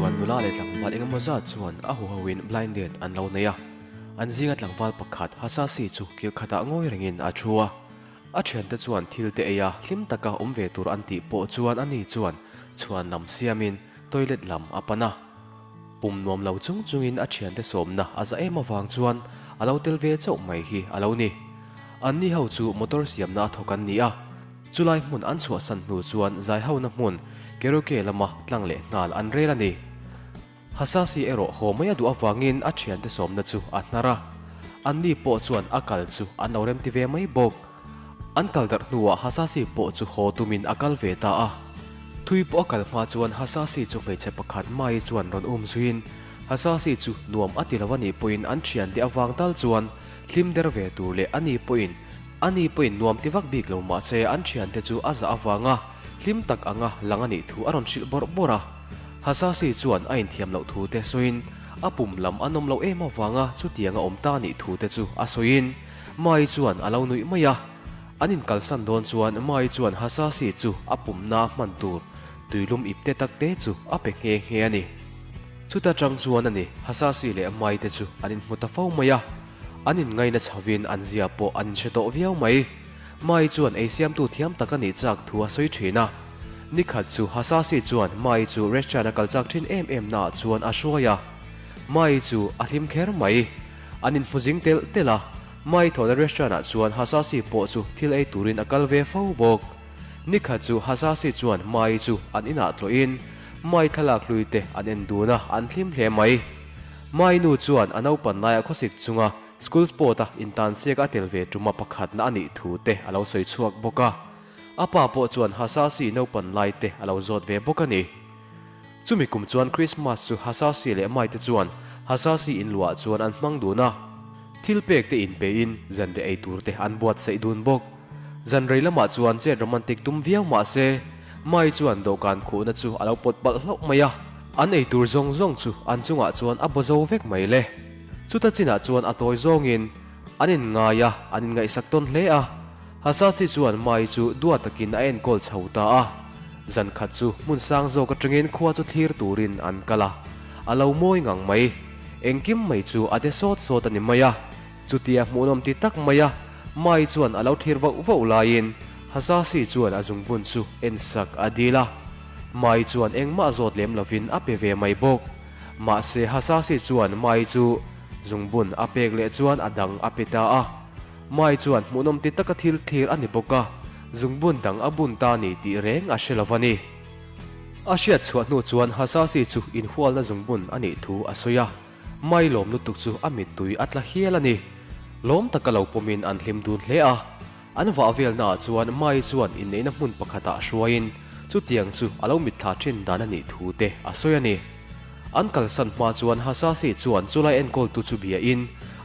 chuan nula leh tlangval engemaw zat chuan a huhoin blind date an lo nei a. An zinga tlangval pakhat Hasasi chu kil khatah ngawi rengin a thu a. A thiante chuan thil te ei a, hlim taka awm ve tur an tih pawh chuan ani chuan chhuan lam siamin toilet lam a pan a. Pum nuam lo chung chungin a thiante sawmna a za em avang chuan a lo tel ve chauh mai hi a lo ni. Anni ho chu motor siamna a thawk an ni a. Chulai hmun an chhuahsan hnu chuan zaihona hmun karaoke lama tlang leh nghal an rel a ni. Hasasi erawh haw mai a duh avangin a thiante sawmna chu a hnar a, anni pawh chuan a kal chu an lo remti ve mai bawk. An kal darh hnuah Hasasi pawh chu haw tumin a kal ve ta a. Thui pawh a kal hma chuan Hasasi chu hmeichhe pakhat Mai chuan rawn um zuiin Hasasi chu nuam a ti lo a nih pawhin an thiante avang tal chuan hlim der ve tur leh a ni pawhin ani pawhin nuam ti vak bik lo mahse an thiante chu a zah avanga hlim tak anga lang a nih thu a rawn hrilh bawrh bawrh a. Hasasi chuan a inthiam loh thu te sawiin a pum lam a nawm loh em avanga chutianga awm ta nih thu te chu a sawiin Mai chuan a lo nuih mai a. An inkalsan dawn chuan Mai chuan Hasasi chu a pumna hman tur tuilum ip te tak te chu a pe nghe nghe a ni. Chuta tang chuan a ni Hasasi leh Mai te chu an inhmu ta fo mai a. An inngaina chhovin an zia pawh an inhre tawh viau mai. Mai chuan ei siamtu thiam tak a nih chak thu a sawi thin a. Nikhat chu Hasasi chuan Mai chu restaurant a kal chak thin em em naah chuan a hruai a. Mai chu a hlim kher mai. An inhmu zing telh telh a. Mai thawhna restaurant ah chuan Hasasi pawh chu thil ei turin a kal ve fo bawk. Nikhat chu Hasasi chuan Mai chu an inah tlawhin Mai thlalak hlui te an en dun a, an hlim hle mai. Mai nu chuan a naupan laia khawsik chunga School sport a intansiak a tel ve tuma pakhatna a nih thu te a lo sawi chhuak bawk a. A pa pawh chuan Hasasi naupan lai te a lo zawt ve bawk a ni. Chumi kum chuan Christmas chu Hasasi leh Mai te chuan Hasasi in luah chuan an hmang dun a. Thil pek te in pe in zanriah ei tur te an buatsaih dun bawk. Zan rei lamah chuan chet romantic tum viau mah se, Mai chuan dawhkan khuhna chu a lo pawt palh hlauh mai a. An ei tur zawng zawng chu an chungah chuan a baw zo vek mai le. Chuta chinah chuan a tawi zawngin an inngai a, an inngaihsak tawn hle a. Hasachi chuan Mai chu duat takin a enkawl chho ta a. Zan khat chu hmun sang zawk atangin khua chu thlir turin an kal a. A lo mawi ngang mai. Engkim mai chu a de sawt sawt a ni mai a. Chutia hmuhnawm ti tak mai a, Mai chuan a lo thlir vauh vauh laiin Hasachi chuan a zungbun chu ensak a dil a. Mai chuan engmah zawt lem lovin a pe ve mai bawk. Mahse Hasashi chuan Mai chu zungbun a pek leh chuan a dang a pe ta a. Mai chuan hmuhnawm ti taka thil thlir a ni bawk a, zungbun dang a bun ta ni tih reng a hre lo a ni. A hriat chhuah hnu chuan Hasashi chu inhualna zungbun a nih thu a sawi a, Mai lawm lutuk chu a mittui a tla hial a ni. Lawm taka lo pawmin an hlim dun hle a. An vah velnaah chuan Mai chuan inneihna hmun pakhatah hruaiin chutiang chu a lo mitthla thin dan a nih thu te a sawi a ni. An kalsan hma chuan Hasasi chuan chulai enkawltu chu biain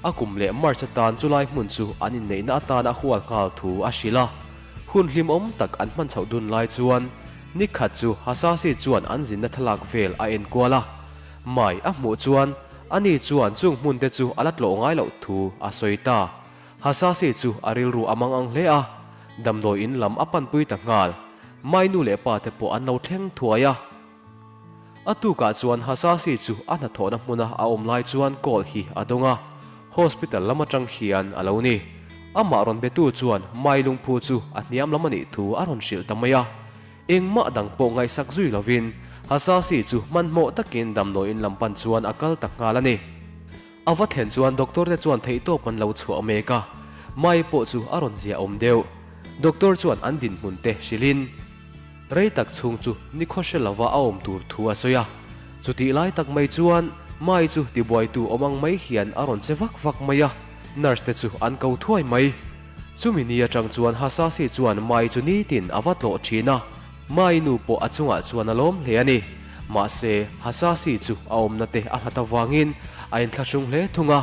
a kum leh March atan chulai hmun chu an inneihna atan a hual nghal thu a hrilh a. Hun hlimawm tak an hman chhoh dun lai chuan nikhat chu Hasasi chuan an zinna thlalak vel a enkual a. Mai a hmuh chuan ani chuan chung hmun te chu a la tlawh ngai loh thu a sawi ta. Hasasi chu a rilru a mang ang hle a, damdawi in lam a panpui ta nghal. Mai nu leh pa te pawh an lo thleng thuai a. A tukah chuan Hasasi chu a hnathawhna hmuna a awm lai chuan call hi a dawng a, hospital lam atang hian a lo ni. Amah rawn betu chuan Mai lungphu chu a hniam lam a nih thu a rawn hrilh ta mai a. Engmah dang pawh ngaihsak zui lovin Hasasi chu hmanhmawh takin damdawi in lam pan chuan a kal ta nghal a ni. A va thlen chuan doctor te chuan theihtawp an lo chhuah mek a, Mai pawh chu a rawn zia awm deuh. Doctor chuan an dinhmun te hrilhin rei tak chhung chu nikhaw hre lova a awm tur thu a sawi a. Chutih lai tak mai chuan Mai chu tibuaitu awm ang mai hian a rawn che vak vak mai a, nurse te chu an ko thuai mai. Chumi ni atang chuan Hasasi chuan Mai chu nitin a va tlawh thin a, Mai nu pawh a chungah chuan a lawm hle a ni. Mahse, Hasasi chu a awmna te a hlat avangin a inthlahrung hle thung a.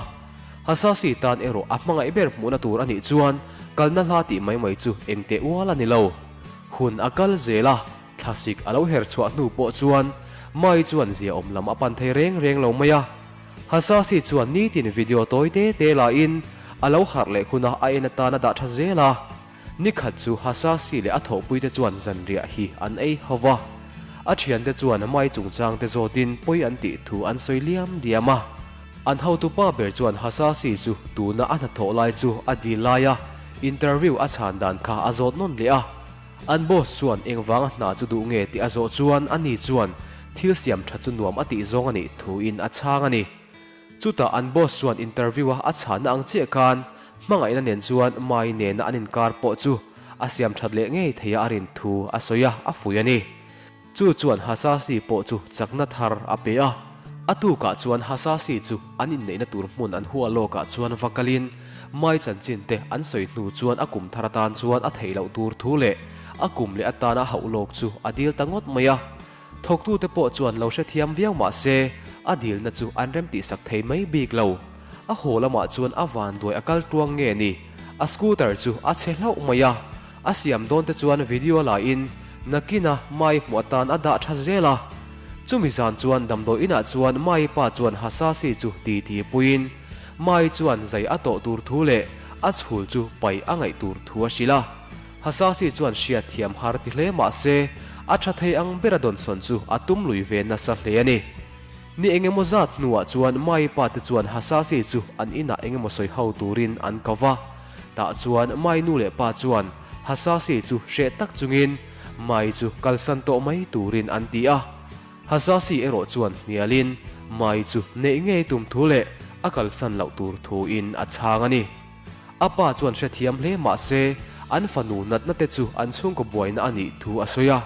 Hasasi tan erawh a hmangaih ber hmuhna tur a nih chuan kalna hla tih mai mai chu engteh ual a ni lo. Hun a kal zel a, thlasik a lo her chhuah hnu pawh chuan Mai chuan ziaawm lam a pan thei reng reng lo mai a. Hasasi chuan nitin video tawi te te lain a lo harh leh hunah a en atan a dah tha zel a. Nikhat chu Hasasi leh a thawhpuite chuan zanriah hi an ei ho va. A thiante chuan Mai chungchang te zawtin pawi an tih thu an sawi liam liam a. An hotupa ber chuan Hasasi chu tuna a hnathawh lai chu a dil lai a, interview a chhan dan kha a zawt nawn leh a. An boss chuan engvanga hna chu duh nge tih a zawh chuan ani chuan thil siam tha chu nuam a tih zawng a nih thuin a chhang a ni. Chutah an boss chuan interview a a chhahna ang chiah khan hmangaihna nen chuan Mai nena an inkar pawh chu a siam that leh ngei theia a rin thu a sawi a, a fuih a ni. Chu chuan Hasasi pawh chu chakna thar a pe a. A tukah chuan Hasasi chu an inneihna tur hmun an hua lawkah chuan va kalin Mai chanchin te an sawi hnu chuan a kum thar atan chuan a theih loh tur thu leh a kum leh atana hauh lawk chu a dil ta ngawt mai a. Thawktute pawh chuan lo hrethiam viau mah se a dilna chu an remtihsak thei mai bik lo. A haw lamah chuan a vanduai a kal tuang nge ni, a scooter chu a chhe hlauh mai a. A siam dawn te chuan video la in nakina Mai hmuh atan a dah tha zel a. Chumi zan chuan damdawi inah chuan Mai pa chuan Hasasi chu ti ti puiin Mai chuan zai a tawh tur thu leh a chhul chu paih a ngaih tur thu a hrilh a. Hasasi chuan hriat thiam har ti hle mah se a tha thei ang bera dawnsawn chu a tum lui ve nasa hle a ni. Ni engemaw zat hnuah chuan Mai pa te chuan Hasasi chu an inah engemaw sawi ho turin an ko va. Tah chuan Mai nu leh pa chuan Hasasi chu hreh tak chungin Mai chu kalsan tawh mai turin an ti a. Hasasi erawh chuan hnialin Mai chu neih ngei tum thu leh a kalsan loh tur thuin a chhang a ni. A pa chuan hrethiam hle mah se, an fanu natna te chu an chhungkaw buaina a nih thu a sawi a.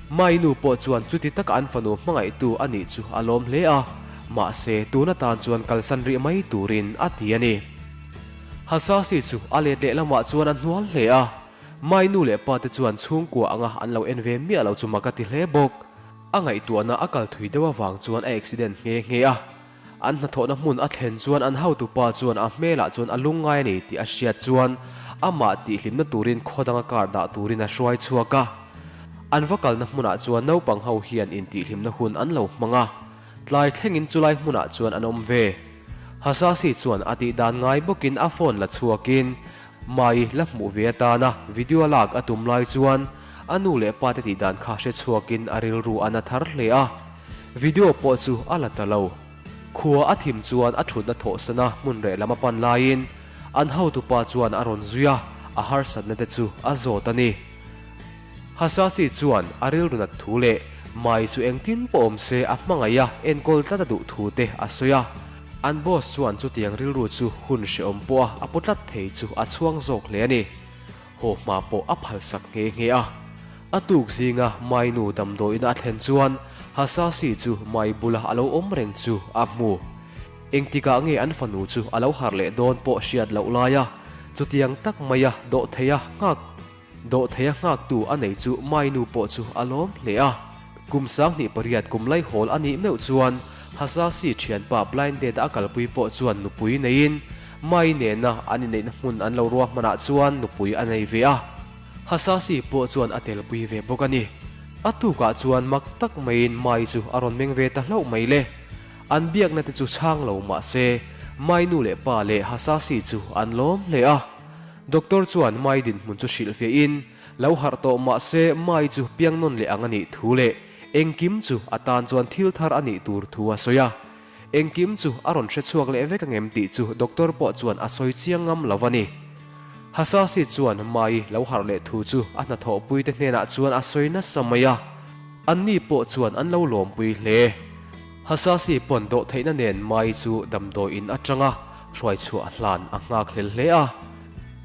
Mai nu pawh chuan chuti taka an fanu hmangaihtu a nih chu a lawm hle a, mahse tun atan chuan kalsan rih mai turin a ti a ni. Hasasi chu a let leh lamah chuan a hnual hle a, Mai nu leh pa te chuan chhungkua anga an lo en ve miah lo chu mak a ti hle bawk. A ngaihtuahna a kal thui deuh avang chuan a accident nghe nghe a. An hnathawhna hmun a thlen chuan an hotupa chuan a hmelah chuan a lungngai a ni tih a hriat chuan amah tihhlimna turin khaw danga car dah turin a hruai chhuak a. An va kalna hmunah chuan naupang ho hian intihhlimna hun an lo hmang a, tlai thlengin chulai hmunah chuan an awm ve. Hasasi chuan a tih dan ngai bawkin a phone la chhuakin Mai la hmuh ve atana video lak a tum lai chuan a nu leh pa te tih dan kha hre chhuakin a rilru a na thar hle a. Video pawh chu a la ta lo. Khua a thim chuan a thutna thawhsana hmun reh lam a pan laiin an hotupa chuan a rawn zui a, a harsatna te chu a zawt a ni. Hasasi chuan a rilru nat thu leh Mai chu engtin pawh awm se a hmangaih a enkawl tlat a duh thu te a sawi a. An boss chuan chutiang rilru chu hun hrehawm pawh a a pu tlat thei chu a chhuang zawk hle a ni. Haw hma pawh a phalsak nghe nghe a. A tuk zinga Mai nu damdawiina a thlen chuan Hasasi chu Mai bula a lo awm reng chu a hmu. Engtikah nge an fanu chu a lo harh leh dawn pawh hriat loh laia chutiang tak maia dawhtheia nghak dawhtheia nghaktu a nei chu Mai nu pawh chu a lawm hle a. Kum 28 kum laihawl a nih meuh chuan Hasasi thianpa blind date a kalpui pawh chuan nupui neiin Mai nena an inneihna hmun an lo ruahmanah chuan nupui a nei ve a. Hasasi pawh chuan a telpui ve bawk a ni. A tukah chuan mak tak maiin Mai chu a rawn meng ve ta hlauh mai le. An biakna te chu chhang lo mah se, Mai nu leh pa leh Hasasi chu an lawm hle a. Doctor chuan Mai dinhmun chu hrilhfiahin, lo harh tawh mah se Mai chu piang nawn leh ang a nih thu leh engkim chu a tan chuan thil thar a nih tur thu a sawi a. Engkim chu a rawn hre chhuak leh vek angem tih chu doctor pawh chuan a sawi chiang ngam lo a ni. Hasasi chuan Mai lo harh leh thu chu a hnathawhpui te hnenah chuan a sawi nasa mai a, anni pawh chuan an lo lawmpui hle. Hasasi pawn dawh theihna nen Mai chu damdawi in atanga hruai chhuah hlan a nghak hlel hle a.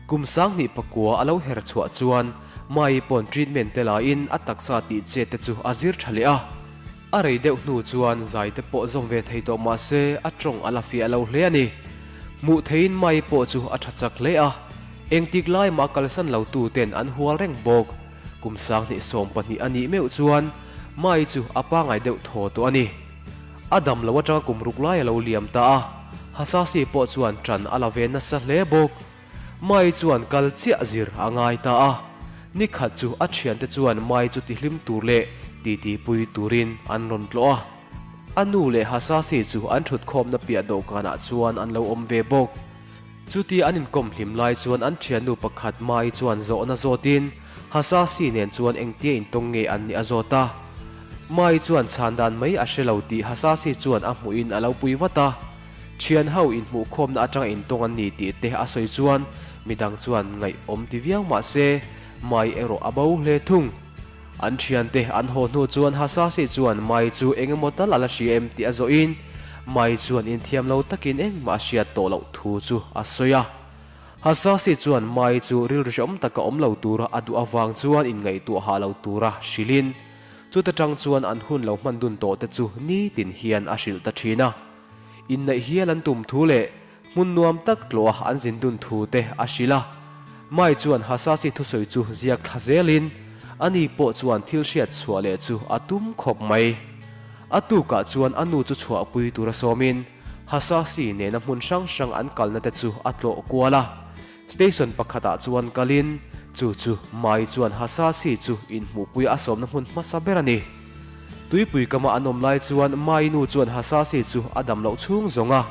Kum 2009 a lo her chhuah chuan Mai pawn treatment te laiin a taksa tih chet te chu a zir tha leh a. A rei deuh hnu chuan zai te pawh zawm ve thei tawh mah se a tawng a la fiah lo hle a ni. Hmuh theiin Mai pawh chu a tha chak hle a, engtik lai mah kalsan lo tu ten an hual reng bawk. Kum 2012 a nih meuh chuan Mai chu a pangai deuh thaw tawh a ni. A dam lo atanga kum ruk lai a lo liam ta a, Hasasi pawh chuan tan a la ve nasa hle bawk. Mai chuan kal chiah zir a ngai ta a, ni khat chu a thiante chuan Mai chu tihlim tur leh titi pui turin an rawn tlawh a. A nu leh Hasasi chu an thutkhawmna piah dawhkanah chuan an lo awm ve bawk. Chutia an inkawm hlim lai chuan an thiannu pakhat Mai chuan zawhna zawtin Hasasi nen chuan engtia intawng nge an nih a zawt a. Mai chuan chhan dan mai a hre lo tih Hasasi chuan a hmuhin a lo pui vat a. Thian ho inhmuhkhawmna atanga intawng an ni tih te a sawi chuan midang chuan ngaih awm ti viau mah se Mai erawh a bo hle thung. An thiante an haw hnu chuan Hasasi chuan Mai chu eng emaw tal a la hria em tih a zawhin Mai chuan inthiam lo takin engmah a hriat tawh loh thu chu a sawi a. Hasasi chuan Mai chu rilru hrehawm taka awm lo tura a duh avang chuan inngaihtuah hah lo tura hrilhin chuta tang chuan an hun lo hman dun tawh te chu nitin hian a hrilh ta thin a. Inneih hial an tum thu leh hmun nuam tak tlawha an zin dun thu te a hrilh a. Mai chuan Hasasi thusawi chu ziak thla zelin ani pawh chuan thil hriat chhuah leh chu a tum khawp mai. A tukah chuan a nu chu chhuahpui tura sawmin Hasasi nena hmun hrang hrang an kalna te chu a tlawh kual a. Station pakhatah chuan kalin chu chu Mai chuan Hasasi chu inhmuhpui a sawmna hmun hmasa ber a ni. Tuipui kama an awm lai chuan Mai nu chuan Hasasi chu a dam loh chhung zawng a,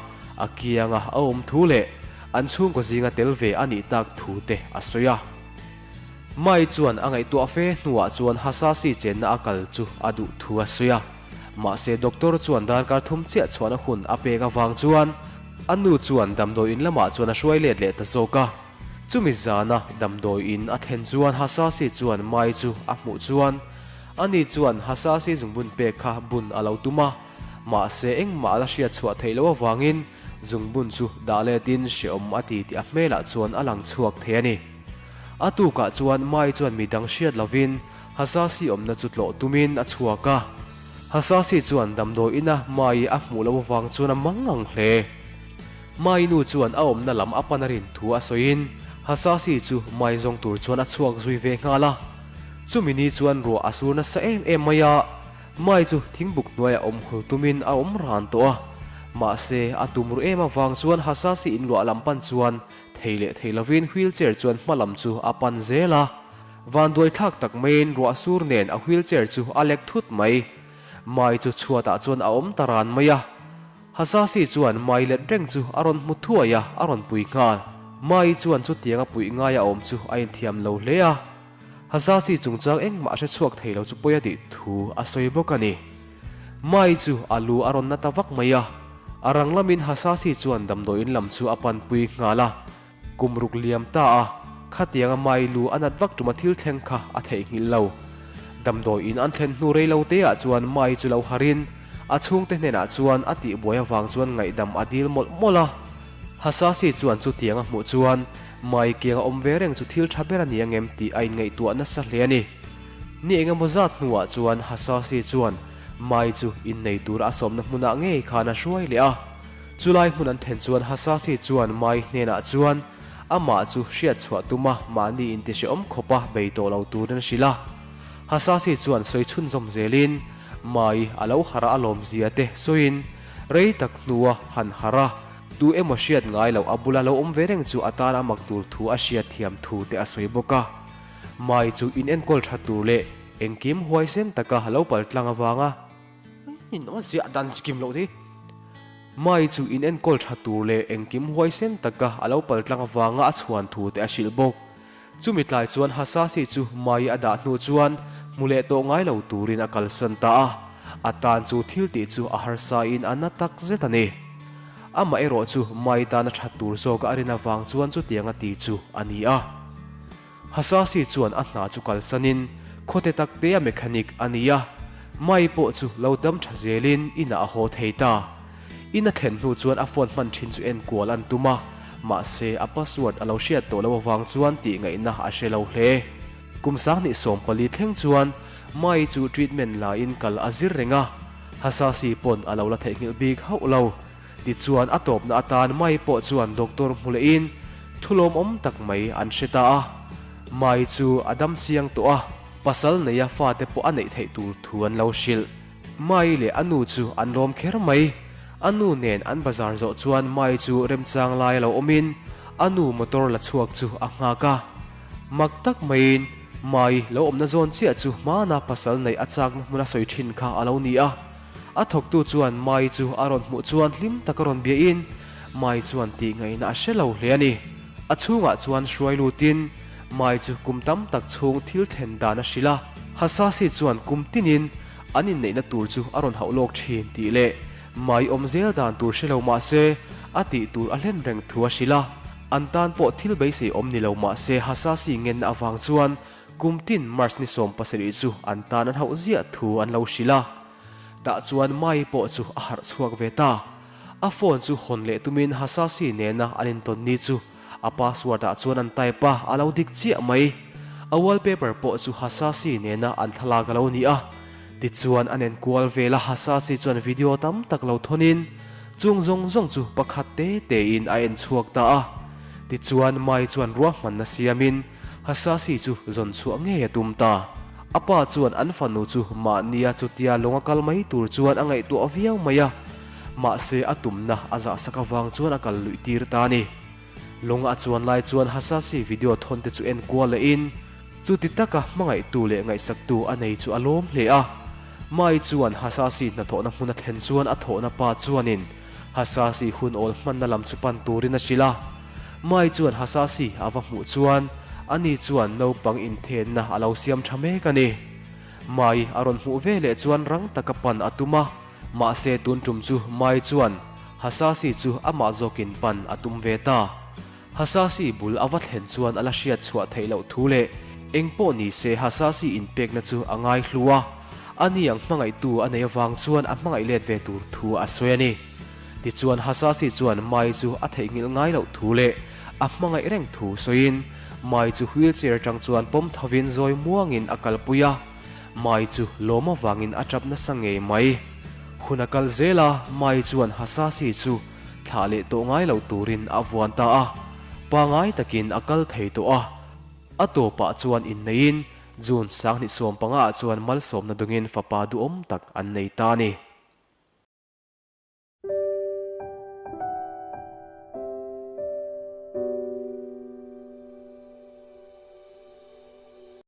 a kianga a awm thu leh an chhungkaw zinga tel ve a nih tak thu te a sawi a. Mai chuan a ngaihtuah fe hnuah chuan Hasasi chenna a kal chu a duh thu a sawi a. Mahse doctor chuan darkar thum chiah chhuahna hun a pek avang chuan a nu chuan damdawi in lamah chuan a hruai let leh ta zawk a. Chumi zana damdawi in a thlen chuan Hasasi chuan Mai chu a hmuh chuan ani chuan Hasasi zungbun pek kha bun a lo tum a, mahse engmah a la hriat chhuah theih loh avangin zungbun chu dah letin hreawm a ti tih a hmelah chuan a lang chhuak thei a ni. A tukah chuan Mai chuan midang hriat lovin Hasasi awmna chu tlawh tumin a chhuak a. Hasasi chuan damdawi ina Mai a hmuh loh avang chuan a mang ang hle. Mai nu chuan a awmna lam a pan a rin thu a sawiin Hasasi chu Mai zawng tur chuan a chhuak zui ve nghal a. Chumi ni chuan ruah a sur nasa em em mai a, Mai chu thingbuk hnuaiah awm hul tumin a awm ran tawh a. Mahse, a tum ru em avang chuan Hasasi inluah lam pan chuan thei leh thei lovin wheelchair chuan hma lam chu a pan zel a. Vanduai thlak tak maiin ruah sur nen a wheelchair chu a lek thut mai. Mai chu chhuatah chuan a awm ta ran mai a. Hasasi chuan Mai let reng chu a rawn hmu thuai a, a rawn pui nghal. Mai chuan chutianga puih ngai a awm chu a inthiam lo hle a. Hasasi chungchang engmah a hre chhuak thei lo chu pawi a tih thu a sawi bawk a ni. Mai chu a lu a rawn na ta vak mai a, a rang lamin Hasasi chuan damdawiin lam chu a panpui nghal a. Kum ruk liam ta a, khatianga Mai lu a nat vak tuma thil thleng kha a theihnghilh lo. Damdawiin an thlen hnu rei lo te ah chuan Mai chu lo harin a chhungte hnenah chuan a tihbuai avang chuan ngaihdam a dil mawlh mawlh a. Hasasi chuan chutiang a hmuh chuan Mai kiang a awm ve reng chu thil tha ber a ni angem tih a inngaihtuah nasa hle a ni. Ni engemaw zat hnuah chuan Hasasi chuan Mai chu innei tura a sawmna hmunah ngei khan a hruai leh a. Chulai hmun an then chuan Hasasi chuan Mai hnenah chuan amah chu hriat chhuah tuma mahni intihrehawm khawpa bei tawh lo turin a hrilh a. Hasasi chuan sawi chhunzawm zelin Mai a lo harh a a lawmzia te sawiin rei tak hnua han harh a, Tu emaw hriat ngai loh a bula lo awm ve reng chu a tan a mak tur thu a hriat thiam thu te a sawi bawk a. Mai chu in enkawl tha tur leh engkim huaisen taka lo pal tlang avanga ziah dan chikim loh hi. Mai chu in enkawl tha tur leh engkim huaisen taka a lo pal tlang avanga a chhuan thu te a hrilh bawk. Chumi tlai chuan Hasasi chu Mai a dah hnu chuan hmu leh tawh ngai lo turin a kalsan ta a, a tan chu thil tih chu a harsa in a na tak zet a ni. Amah erawh chu Mai tan a that tur zawk a rin avang chuan chutiang a ti chu a ni a. Hasasi chuan a hna chu kalsanin khawte tak te a mechanic a ni a, Mai pawh chu lo dam tha zelin inah a haw thei ta. In a thlen hnu chuan a phone hman thin chu enkual an tum a, mahse a password a lo hriat tawh loh avang chuan tih ngaihna a hre lo hle. Kum sanghnih 14 thleng chuan Mai chu treatment la in kal a zir reng a, Hasasi pawn a lo la theihnghilh bik hauh lo. Tichuan a tawpna atan Mai pawh chuan doctor hmu leh in thu lawmawm tak mai an hre ta a. Mai chu a dam chiang tawh a, pasal neia fate pawh a neih theih tur thu an lo hrilh. Mai leh a nu chu an lawm kher mai. A nu nen an bazar zawh chuan Mai chu remchang lai a lo awmin a nu motor la chhuak chu a nghak a. Mak tak maiin Mai lo awmna zawn chiah chu hmana pasal neih a chakna hmun a sawi thin kha a lo ni a. A thawktu chuan Mai chu a rawn hmuh chuan hlim tak a rawn biahin Mai chuan tih ngaihna a hre lo hle a ni. A chhungah chuan hruai lutin Mai chu kum tam tak chhung thil thlen dan a hrilh a. Hasasi chuan kum tinin. An inneihna tur chu a rawn hauh lawk thin tih leh mai awm zel dan tur hre lo mah se a tih tur a hlen reng thu a hrilh a. An tan pawh thil beisei awm ni lo mah se Hasasi ngenna avang chuan kum tin March ni 17 chu an tan an hauh ziah thu an lo hrilh a. Tah chuan Mai pawh chu a harh chhuak ve ta. A phone chu hawn leh tumin Hasasi nena an intawn ni chu a password ah chuan an type a, a lo dik chiah mai. A wallpaper pawh chu Hasasi nena an thlalak a lo ni a. Tichuan an enkual vel a, Hasasi chuan video tam tak lo thawnin chung zawng zawng chu pakhat te tein a en chhuak ta a. Tichuan Mai chuan ruahmanna siamin Hasasi chu zawn chhuah ngei a tum ta. A pa chuan an fanu chu mahnia chutia lawng a kal mai tur chuan a ngaihtuah viau mai a. Mahse a tumna a zahsak avang chuan a kal luih tir ta a ni. Lawng a chuan lai chuan Hasasi video thawn te chu en kual leh in, chuti taka hmangaihtu leh ngaihsaktu a nei chu a lawm hle a. Mai chuan Hasasi hnathawhna hmun a thlen chuan a thawhna pa chuanin Hasasi hun awl hmanna lam chu pan turin a hrilh a. Mai chuan Hasasi a va hmuh chuan ani chuan naupang inthenna a lo siam tha mek a ni. Mai a rawn hmuh ve leh chuan rang taka pan a tum a. Mahse tun tum chu Mai chuan Hasasi chu amah zawkin pan a tum ve ta. Hasasi bul a va thlen chuan a la hriat chhuah theih loh thu leh eng pawh ni se Hasasi inpekna chu a ngai hlu a, ani ang hmangaihtu a nei avang chuan a hmangaih let ve tur thu a sawi a ni. Tichuan Hasasi chuan Mai chu a theihnghilh ngai loh thu leh a hmangaih reng thu sawiin Mai chu wheelchair atang chuan pawm thovin zawi muangin a kalpui a. Mai chu lawm avangin a tap nasa ngei mai. Hun a kal zel a, Mai chuan Hasasi chu thlah leh tawh ngai lo turin a vuan ta a. Pangai takin a kal thei tawh a. A tawpah chuan inneiin June 2015 ah chuan malsawmna dungin fapa duhawm tak an nei ta a ni.